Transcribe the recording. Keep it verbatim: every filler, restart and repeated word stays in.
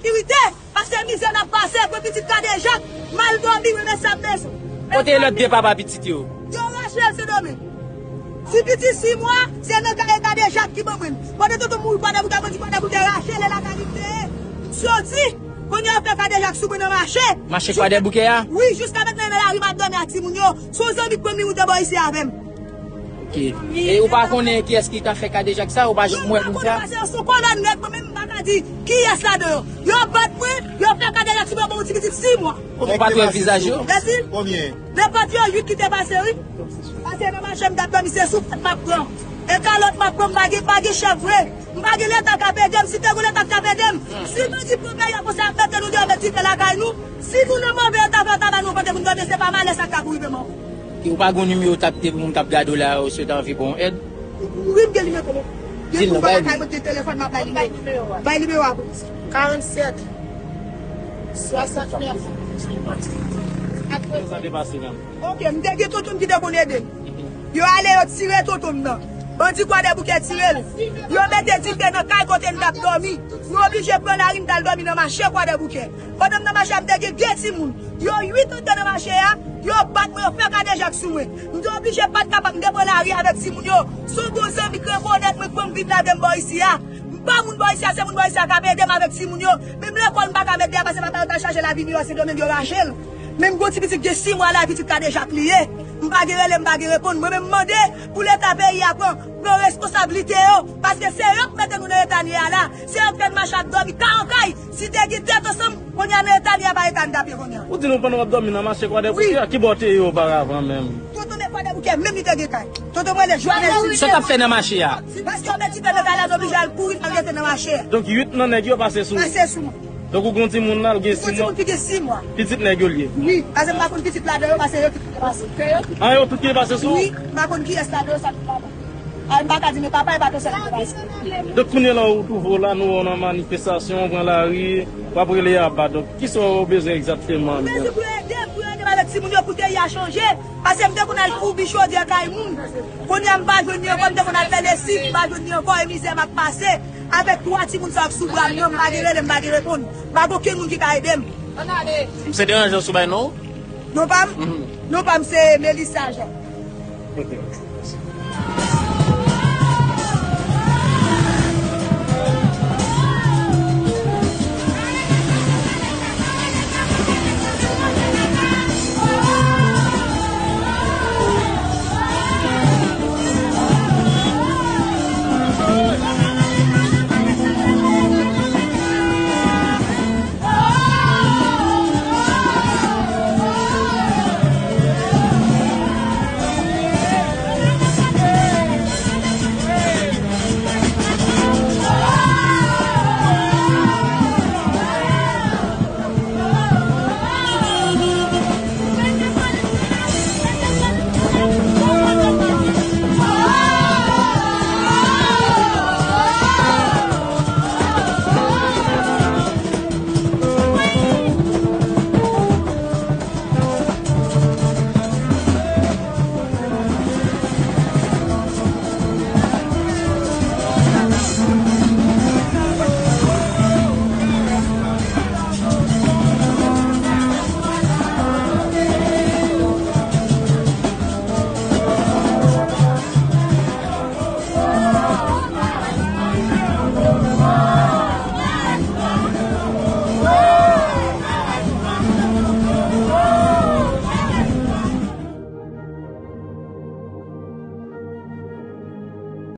sekirite, paske mizè n ap pase, pran pitit Kadejak, mal dòmi, mwen men sa m bezwen. Kote lòt de papa pitit yo? Yo rache l Sendomeng. Ti pitit sis mwa, se nan kay Kadejak ki ban mwen l. Pandan tonton mouri Kwadèboukè, mwen di Kwadèboukè rache l, e lakay li m te ye. M soti, kounye a yo fè Kadejak sou mwen nan mache. Mache Kwadèboukè a? Wi, jiska mentnan nan lari m ap dòmi ak timoun yo. Se yon zanmi k pran m, li moute bò isi avè m. Ok. E ou pa konnen kiyès ki ta fè Kadejak sa? Ou pa janm wè moun sa? Mwen pa konnen, paske yo se yon kolòn nèg, mwen menm m pa ka di kiyès ladan yo. Yo bat mwen, yo fè Kadejak sou mwen, ban yon ti pitit sis mwa. Ou pa t wè vizaj yo? Konbyen? Nenpòt yo, uit ki te pase, wi. Pase nan mache m t ap dòmi, se souflèt m ap pran. E kalòt m ap pran, m pa gen, pa gen chèf vre. M pa gen Leta k ap ede m, si te gen Leta k ap ede m. Si bandi pran peyi a konsa, y ap mete nou deyò, met dife lakay nou. Si nou nan move eta, fè eta ba nou kote pou n dòmi, se pa malè sa k ka pou rive mò. Ou pa gen nimewo w t ap kite pou moun k ap gade w la, yo si yo ta anvi ba w èd? Wi, m gen nimewo telefòn. Di l non, bay li. Mwen gen telefòn, m ap bay nimewo. Bay nimewo a pou li. Karannsèt, swasantnèf. Sa te pase menm. Ok, m te gen tonton m ki te konn ede m. Yo ale, yo tire tonton m nan. Bandi Kwadèboukè tire l. Yo mete dife nan kay kote n t ap dòmi. Nou oblije pran lari, n t al dòmi nan mache Kwadèboukè. Pandan m nan mache a, m te gen de timoun. Yo uit antre nan mache a, yo bat mwen, yo fè Kadejak sou mwen. M te oblije pa t kapab, m te pran lari avèk timoun yo. Se yon bon zanmi k rekonèt mwen, k ban m viv lavi m bò isi a. M pa moun bò isi a, se moun bò isi a k ap ede m avèk timoun yo. Menm lekòl, m pa ka mete a, paske papa yo t al chache lavi miyò Sendomeng, yo rache l. Menm gon ti pitit gen sis mwa la, pitit Kadejak li ye. M pa gen rele, m pa gen reponn. Mwen menm, m mande pou Leta peyi a pran, pran responsablite yo, paske se yo k mete nou nan eta n ye a la. Se yo k fè n mache ap dòmi kay an kay. Si te gen tèt ansanm, kounye a nan eta n ye a, pa eta n t ap ye kounye a. Ou di nou pandan w ap dòmi nan mache Kwadèboukè a, ki bò w te ye oparavan menm? Tonton m e Kwadèboukè, menm li te gen kay. Tonton m rele Joanel Silvio. Sa w t ap fè nan mache a? Paske yo met dife nan kay la, m oblije al kouri, m al rete nan mache a. Donk, uit nan nèg yo pase sou ou? Pase sou mwen. Donk, ou gon timoun la, l gen sis mwa? Gon timoun ki gen sis mwa. Pitit nèg yo l ye? Wi, paske m pa konn pitit ladan yo, paske yo tout ki pase. An, yo tout ki pase sou ou? Wi, m pa konn kiyès ladan yo, sa tout ladan. Ay, m pa ka di, men papa e pa t yon sèl ki te pase. Donk, kounye a la ou twouve w la, nou wè w nan manifestasyon, ou pran lari, w ap rele aba. Donk, kisa w bezwen egzakteman? M bezwen pou yo ede m, pou yo ede m avèk timoun yo, pou peyi a chanje. Paske m te konn al foubi chodyè kay moun. Kounye a, m pa jwenn li ankò, m te konn al fè lesiv, m pa jwenn li ankò, e mizè m ap pase. Avèk twa timoun sa yo k sou bra m yo, m pa gen rele, m pa gen reponn. M pa gen okenn moun ki ka ede m. Se Deranjan sou bay non? Non pa m? Non pa m se Melissa Jean. Ok.